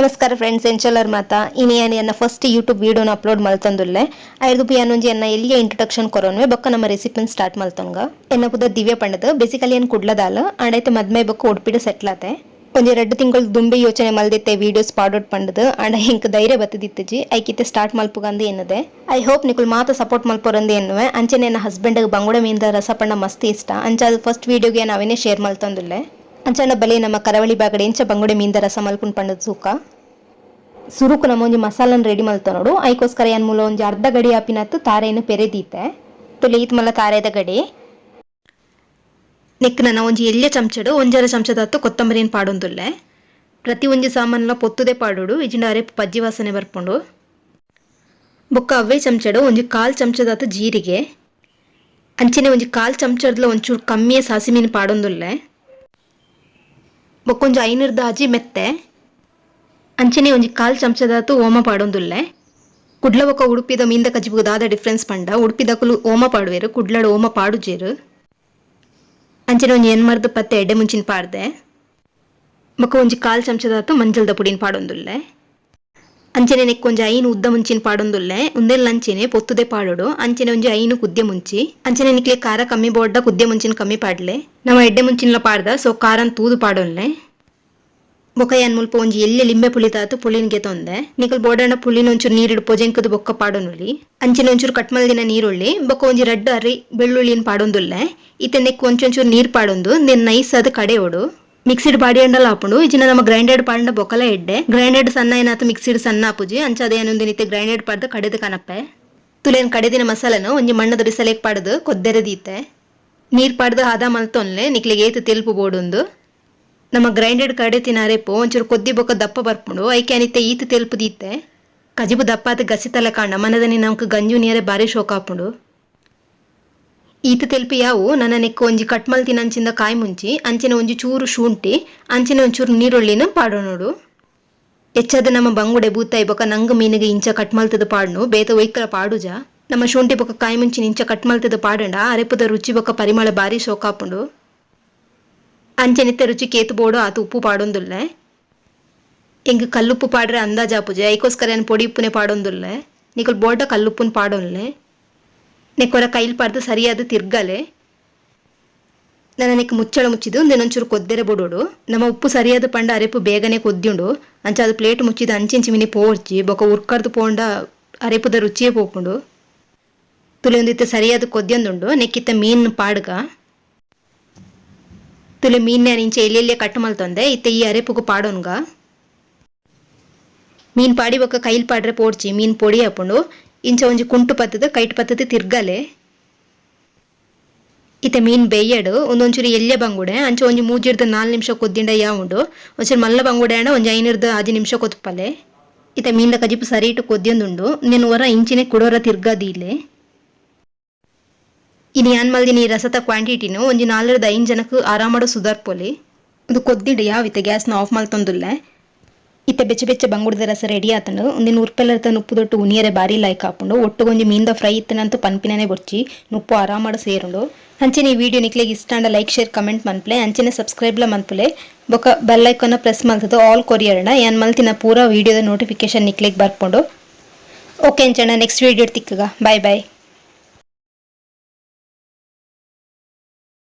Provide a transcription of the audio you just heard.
ನಮಸ್ಕಾರ ಫ್ರೆಂಡ್ಸ್, ಎಂಚಲರ್ ಮಾತ. ಇನಿ ಯಾನ್ ಎನ್ನ ಫಸ್ಟ್ ಯೂಟ್ಯೂಬ್ ವೀಡಿಯೋನ ಅಪ್ಲೋಡ್ ಮಲ್ತೊಂದುಲ್ಲೆ. ಐರ್ದು ಯಾನೊಂಜಿ ಎನ್ನ ಎಲ್ಯ ಇಂಟ್ರೊಡಕ್ಷನ್ ಕೊರೊನ್ವೆ, ಬೊಕ್ಕ ನಮ್ಮ ರೆಸಿಪಿನ್ ಸ್ಟಾರ್ಟ್ ಮಲ್ತೊನ್ಗ. ಎನ್ನ ಪುದರ್ ದಿವ್ಯ ಪಂಡದು. ಬೇಸಿಕಲಿ ಏನ್ ಕುಡ್ಲದಾಲ್. ಆಂಡ ಇತ್ತೆ ಮದ್ಮೆ ಬೊಕ್ಕ ಉಡುಪಿಡ್ ಸೆಟ್ಲ್ ಆತೆ. ಒಂಜಿ 2 ತಿಂಗಳು ದುಂಬೆ ಯೋಚನೆ ಮಲ್ದಿತ್ತೆ ವೀಡಿಯೋಸ್ ಪಾಡೊಡ್ ಪಂಡದು. ಆಂಡ ಎಂಕ್ ಧೈರ್ಯ ಬತ್ತದಿತ್ತಜಿ. ಐಕಿತ್ತೆ ಸ್ಟಾರ್ಟ್ ಮಲ್ಪುಗಂದು ಎನ್ನದೆ. I hope ನಿಕುಲ್ ಮಾತ ಸಪೋರ್ಟ್ ಮಲ್ಪೊರಂದು ಎನ್ನುವೆ. ಅಂಚನೆ ಎನ್ನ ಹಸ್ಬೆಂಡ್ ಬಂಗುಡೆ ಮೀನ್ದ ರಸ ಪಂಡ ಮಸ್ತ್ ಇಷ್ಟ. ಅಂಚ ಅದು ಫಸ್ಟ್ ವೀಡಿಯೋಗೆ ನಾವೇನೆ ಶೇರ್ ಮಲ್ತೊಂದುಲ್ಲೆ. ಅಂಚನ ಬಲೆ ನಮ್ಮ ಕರಾವಳಿ ಬಾಗಡೆ ಎಂಚ ಬಂಗುಡೆ ಮೀನ್ದ ರಸ ಮಲ್ಪುನ್ ಪಂಡದು ತೂಕ. ಸುರುಕು ನಮ್ಮ ಒಂಜಿ ಮಸಾಲನ್ ರೆಡಿ ಮಲ್ತ ನೋಡು. ಐಕೋಸ್ಕರ ಯಾನ್ ಮೂಲ ಒಂಜಿ ಅರ್ಧ ಗಡಿ ಆಪಿನತ್ತು ತಾರೆಯನ್ನು ಪೆರೆದೀತೆ. ತುಲೆ, ಈತ್ ಮಲ್ಲ ತಾರೆದ ಗಡಿ. ನೆಕ್ ನನ್ನ ಒಂಜಿ ಎಲ್ಯ ಚಮಚಡು ಒಂಜರ ಚಮಚದತ್ತು ಕೊತ್ತಂಬರಿನ ಪಾಡೊಂದುಲ್ಲೆ. ಪ್ರತಿ ಒಂಜಿ ಸಾಮಾನ್ಲ ಪೊತ್ತುದೆ ಪಾಡೋಡು, ಇಜಿಂಡ ಅರೆ ಪಜ್ಜಿ ವಾಸನೆ ಬರ್ಪುಂಡು. ಬೊಕ್ಕ ಅವ್ವೇ ಚಮಚಡು ಒಂಜಿ ಕಾಲ್ ಚಮಚದಾತು ಜೀರಿಗೆ, ಅಂಚನೆ ಒಂಜಿ ಕಾಲ್ ಚಮಚಡ್ಲ ಒಂಚೂರು ಕಮ್ಮಿಯ ಸಾಸಿಮೀನು ಪಾಡೊಂದುಲ್ಲೆ. ಬೊಕ್ಕ ಒಂಜಿ ಐನರ್ದ ಅಜಿ ಮೆತ್ತೆ, ಅಂಚನೆ ಒಂಜಿ ಕಾಲ್ ಚಮಚದಾತು ಓಮ ಪಾಡೊಂದುಲ್ಲೆ. ಕುಡ್ಲ ಬೊಕ್ಕ ಉಡುಪಿದ ಮೀಂದ ಕಜಿಪುಗು ದಾದ ಡಿಫ್ರೆನ್ಸ್ ಪಂಡ, ಉಡುಪಿದಕುಲು ಓಮ ಪಾಡುವೆರು, ಕುಡ್ಲಡ್ ಓಮ ಪಾಡುಜೇರು. ಅಂಚನೆ ಒಂಜಿ ಎನ್ಮರ್ದು ಪತ್ತೆ ಎಡ್ಡೆ ಮುಂಚಿನ ಪಾಡ್ದೆ. ಬೊಕ್ಕ ಒಂಜಿ ಕಾಲ್ ಚಮಚದಾತು ಮಂಜಲ್ದ ಪುಡಿನ ಪಾಡೊಂದುಲ್ಲೆ. ಅಂಚನೆ ನೆಕ್ ಒಂಜಿ ಐನು ಉದ್ದ ಮುಂಚಿನ ಪಾಡೊಂದುಲ್ಲೆ. ಉಂದೆಲ್ಲ ಅಂಚನೆ ಪೊತ್ತುದೆ ಪಾಡೋಡು. ಅಂಚನೆ ಒಂಜಿ ಐನು ಕುದ್ದೆ ಮುಂಚಿ. ಅಂಚನೆ ನಿಕ್ಲೆ ಖಾರ ಕಮ್ಮಿ ಬೋಡ್ಡ ಕುದ್ದೆ ಮುಂಚಿನ ಕಮ್ಮಿ ಪಾಡ್ಲೆ. ನಮ್ಮ ಎಡ್ಡೆ ಮುಂಚಿನಲ ಪಾಡ್ದ, ಸೊ ಖಾರನ್ ತೂದು ಪಾಡೊನ್ಲೆ. ಬೊಕ್ಕ ಯಾನ್ ಮುಲ್ಪ ಒಂಜಿ ಎಲ್ಯ ಲಿಂಬೆ ಪುಳಿತಾತು ಪುಳಿನ್ ಗೆತೊಂದೆ. ನಿಕಲ್ ಬೋಡಂಡ ಪುಳಿನ ಒಂಚೂರು ನೀರಿಡು ಪೊಜೆಂಕದ ಬೊಕ್ಕ ಪಾಡೊನುಲಿ. ಅಂಚನೆ ಒಂಚೂರು ಕಟ್ ಮಲ್ದಿನ ನೀರುಳ್ಳಿ, ಬೊಕ್ಕ ಒಂಜಿ ರಡ್ಡ್ ಅರಿ ಬೆಳ್ಳುಳ್ಳಿನ ಪಾಡೊಂದುಲ್ಲೆ. ಇತ್ತೆ ನೆಕ್ ಒಂಚೊಂಚೂರು ನೀರ್ ಪಾಡೊಂದು ನೆನ್ ನೈಸ್ ಅದು ಕಡೆಯೋಡು. ಮಿಕ್ಸಿಡ್ ಬಾಡಿ ಅಂಡಲ ಆಪುಂಡು, ಇಜಿನ ನಮ್ಮ ಗ್ರೈಂಡೆಡ್ ಪಾಂಡ ಬೊಕಲ ಎಡ್ಡೆ. ಗ್ರೈಂಡೆಡ್ ಸಣ್ಣ ಏನಾತು ಮಿಕ್ಸಿಡ್ ಸಣ್ಣ ಆಪುಜಿ. ಅಂಚ ಅದೇನೊಂದು ನಿತ್ತೆ ಗ್ರೈಂಡೆಡ್ ಪಾಡ್ದು ಕಡೆದು ಕನಪ್ಪೆ. ತುಲೇನ್ ಕಡೆದಿನ ಮಸಾಲನು ಒಂಜಿ ಮಣ್ಣದ ಬಿಸಲೆಗ್ ಪಾಡ್ದು ಕೊದ್ದೆರೆ ದೀತೆ. ನೀರ್ ಪಾಡ್ದು ಹದ ಮಲ್ತೊನ್ಲೆ, ನಿಕ್ಲೆಗ್ ಏತ್ ತೆಲ್ಪು ಬೋಡುಂದು. ನಮ್ಮ ಗ್ರೈಂಡೆಡ್ ಕಡೆ ತಿನಾರೆಪು ಒಂಚೂರು ಕೊದ್ದಿ ಬೊಕ್ಕ ದಪ್ಪ ಬರ್ಪುಂಡು. ಐಕೆ ಅನಿತ್ತೆ ಈತ್ ತೆಲ್ಪು ದೀತೆ. ಕಜಿಬು ದಪ್ಪಾದ ಗಸಿತಲ ಕಾಂಡ ಮನದನಿ ನಮ್ಕ್ ಗಂಜು ನೀರೆ ಬಾರಿ ಶೋಕ ಆಪುಂಡು. ಈತ ತೆಲ್ಪು ಯಾವು. ನನ್ನ ನೆಕ್ಕು ಒಂಜಿ ಕಟ್ ಮಲ್ತಿನ ಅಂಚಿಂದ ಕಾಯಿ ಮುಂಚಿ, ಅಂಚಿನ ಒಂಜಿ ಚೂರು ಶುಂಠಿ, ಅಂಚಿನ ಒಂಚೂರು ನೀರುಳ್ಳಿನ ಪಾಡೋನೋಡು. ಹೆಚ್ಚಾದ ನಮ್ಮ ಬಂಗುಡೆ, ಬೂತಾಯಿ ಬೊಕ್ಕ ನಂಗ್ ಮೀನಿಗೆ ಇಂಚ ಕಟ್ ಮಲ್ತದ ಪಾಡ್ನು, ಬೇತ ಒಯ್ಕಲ ಪಾಡುಜ. ನಮ್ಮ ಶುಂಠಿ ಬೊಕ್ಕ ಕಾಯಿ ಮುಂಚಿನ ಇಂಚ ಕಟ್ ಮಲ್ತದ ಪಾಡಂಡ ಅರೆಪುದ ರುಚಿ ಬೊಕ್ಕ ಪರಿಮಳ ಬಾರಿ ಶೋಕಾಪುಂಡು. ಅಂಚೆನಿತ್ತೆ ರುಚಿ ಕೇತು ಬೋಡು ಆತ ಉಪ್ಪು ಪಾಡೊಂದುಲ್ಲೆ. ಎಂಕ್ ಕಲ್ಲುಪ್ಪು ಪಾಡ್ರೆ ಅಂದಾಜಾಪುಜೆ. ಐಕೋಸ್ಕರ ಏನ್ ಪೊಡಿ ಉಪ್ಪುನೆ ಪಾಡೊಂದುಲ್ಲೆ. ನಿಕುಲ್ ಬೋಡ ಕಲ್ಲುಪ್ಪುನ್ ಪಾಡೊನ್ಲೆ. ನೆಕ್ಕೊರ ಕೈಲ್ ಪಾಡ್ದು ಸರಿಯಾದ ತಿರ್ಗಲೆ. ನನ್ನ ಮುಚ್ಚಳ ಮುಚ್ಚಿದ್ದು ಒಂಚೂರು ಕೊದ್ದೆರೆ ಬೊಡೋಡು. ನಮ್ಮ ಉಪ್ಪು ಸರಿಯಾದ ಪಂಡ ಅರೆಪು ಬೇಗನೆ ಕೊದ್ಯುಂಡು. ಅಂಚ ಅದು ಪ್ಲೇಟ್ ಮುಚ್ಚಿದ ಅಂಚಿಂಚಿ ಮಿನಿ ಪೋರ್ಚಿ. ಬೊಕ ಉರ್ಕರ್ದು ಪೋಂಡ ಅರೆಪುದ ರುಚಿಯೇ ಪೋಪುಂಡು. ತುಲೆ, ಒಂದಿತ್ತೆ ಸರಿಯಾದ ಕೊದ್ಯೊಂದುಂಡು. ನೆಕ್ಕಿತ್ತ ಮೀನ್ ಪಾಡ್ಗ. ತುಲೆ, ಮೀನ್ ಇಂಚ ಎಲ್ಲೆಲ್ಲೇ ಕಟ್ ಮಲ್ತೊಂದೆ. ಇತ್ತೆ ಈ ಅರೆಪುಗು ಪಾಡೋನ್ಗ. ಮೀನ್ ಪಾಡಿ ಬೊಕ್ಕ ಕೈಲ್ ಪಾಡ್ರೆ ಪೋಡ್ಚಿ, ಮೀನ್ ಪೊಡಿ ಆಪುಂಡು. ಇಂಚ ಒಂಜಿ ಕುಂಟು ಪತ್ತದ ಕೈಟ್ ಪತ್ತದ ತಿರ್ಗಲೆ. ಇತ್ತೆ ಮೀನ್ ಬೇಯಡು. ಒಂದೊಂಚೂರು ಎಲ್ಯ ಬಂಗುಡೆ, ಅಂಚ ಒಂಜಿ 3ರ್ದ್ 4 ನಿಮಿಷ ಕೊದ್ದಿಂಡ ಉಂಡು. ಒಂಚೂರು ಮಲ್ಲ ಬಂಗುಡೆ ಅಂಡ ಒಂಜಿ 5ರ್ದ್ 6 ನಿಮಿಷ ಕೊತ್ಪಲೆ. ಇತ್ತೆ ಮೀನ್ದ ಕಜಿಪು ಸರಿ ಇಟ್ಟು ಕೊದ್ಯೊಂದುಂಡು. ನೆನ್ ಒರ ಇಂಚಿನೆ ಕುಡೋರ ತಿರ್ಗದೀಲೆ. ಇನಿ ಯಾನ್ ಮಲ್ದಿನ ಈ ರಸತ ಕ್ವಾಂಟಿಟಿನು ಒಂಜಿ 4ರ್ದ್ 5 ಜನಕ್ಕೆ ಆರಾಮಡು ಸುಧಾರ್ಪೊಲಿ. ಒಂದು ಕೊದ್ದಿಡ ಯಾವ. ಇತ್ತೆ ಗ್ಯಾಸ್ನ ಆಫ್ ಮಲ್ತೊಂದುಲ್ಲೆ. ಇತ್ತೆ ಬೆಚ್ಚ ಬೆಚ್ಚ ಬಂಗುಡದ ರಸ ರೆಡಿ ಆತಂಡು. ಒಂದಿನ ಉರ್ಪೆಲ್ಲರ್ತ ನುಪ್ಪು ದೊಟ್ಟು ಉನಿಯರೆ ಬಾರಿ ಲೈಕ್ ಆಪುಂಡು. ಒಟ್ಟುಗೊಂಜಿ ಮೀನ್ದ ಫ್ರೈ ಇತ್ತನಂತೂ ಪನ್ಪಿನನೆ ಬೊರ್ಚಿ, ನುಪ್ಪು ಆರಾಮಡು ಸೇರುಂಡು. ಅಂಚನೆ ಈ ವಿಡಿಯೋ ನಿಕ್ಲೆಗ್ ಇಷ್ಟ ಆಂಡ like, share, comment ಮನ್ಪುಲೆ. ಅಂಚನೆ ಸಬ್ಸ್ಕ್ರೈಬ್ಲ ಮನ್ಪುಲೆ. ಬೊಕ bell icon press ಮಲ್ತದು all ಕೊರಿಯರ್ಡ ಯಾನ್ ಮಲ್ತಿನ ಪೂರಾ ವಿಡಿಯೋದ ನೋಟಿಫಿಕೇಶನ್ ನಿಕ್ಲೆಗ್ ಬರ್ಪುಂಡು. ಓಕೆ ಅಂಚಣ್ಣ, ನೆಕ್ಸ್ಟ್ ವಿಡಿಯೋ ತಿಕ್ಕಗ. Bye boy.